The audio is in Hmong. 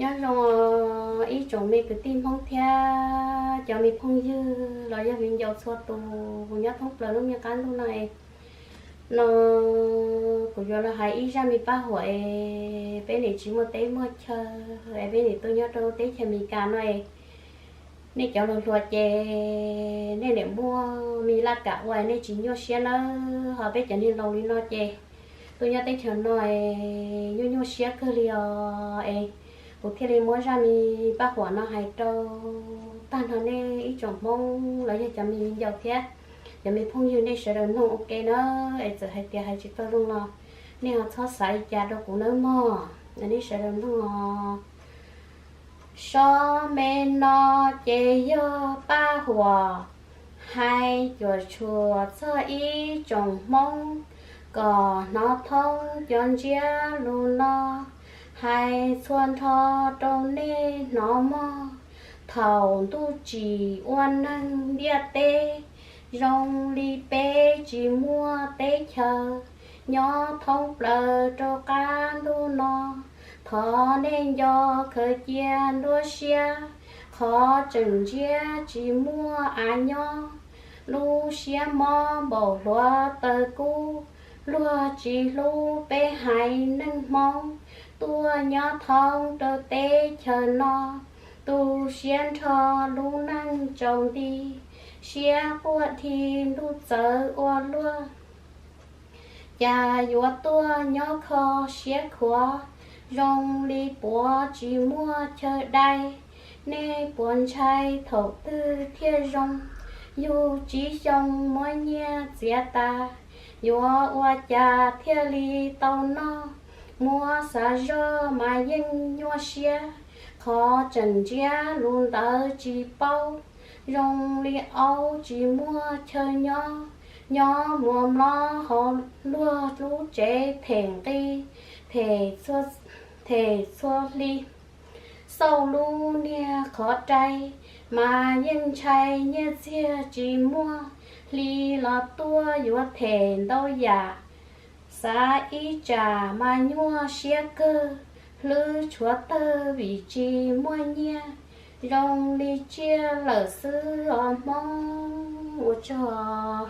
Nyob zoo ib tsoom me kwv tij Hmoob thiab cov me phooj ywg los yog viv ncaus txhua tus nyob thoob plaws lub me qab ntuj no es, no kuv yuav los hais ib zaj me paj huam es peb nim tsis muaj teb muaj chaw es peb nim tuaj nyob rau teb chaws Amelikas no es, nej cov hluas hluas ces nej niam muaj me laj kam ua nej tsis nyuaj siab nawb, ho peb cov niag laus li no ces tuaj nyob teb chaws no es nyuaj nyuaj siab kawg li os es, kuv thiaj li muab zaj me paj huam no hais rau tag nrho nej ib tsoom Hmoob los yog cov me viv ncaus thiab cov me phooj ywg nej sawv daws mloog ua ke na, es txawm hais tias hais tsis tau zoo los nej ho txhob xav li cas rau kuv nawb mog, nej sawv daws mloog os. Sob me no ces yog paj huam hais cuam tshuam txog ib tsoom Hmoob kom hnov thoob cov ntsiab lus no, hais txhua nrho rau nej hnov mog. Thaum ntuj tsim ua neeg ntiaj teb, zoo li peb tsis muaj teb chaws nyob thoob plaws rau qab ntuj no, thov nej nco khaws cia nruab siab, qhov tseem ntsiab tsis muaj av nyob, lub siab mob npaum hluav taws kub, luag tsis hlub peb haiv neeg Hmoob, tuaj nyob thoob rau teb chaws no, tu siab nrho lub neej tsaus nti, siab quaj dhi ntuj txawv ua luaj. Cas yuav tuaj nyob kho siab khuav, zoo li puav tsis muaj chaw dai, nej puas ntshai thaum twg thiaj zoo, yug tsib xyoo muab nyiaj txiav tas, yuav ua cas thiaj li tau noj, muab xav zoj mas yeej nyuaj siab, qhov tseem ntsiab lus ntawd tsis paub, zoo li aub tsis muaj chaw nyob, nyob muas mlob hauv luag lub tsev them nqi, them txhua hli, xauj lub niag qhov rai, mas yeej ntshai nyiaj txiag tsis muaj, hli los tuaj yuav them ntau yam, xav ib tsam mas nyuaj siab kawg, hlwb tshuav tawg vim tsis muaj nyiaj, zoo li tsiaj lawm xwb os Hmoob. Ua tsaug.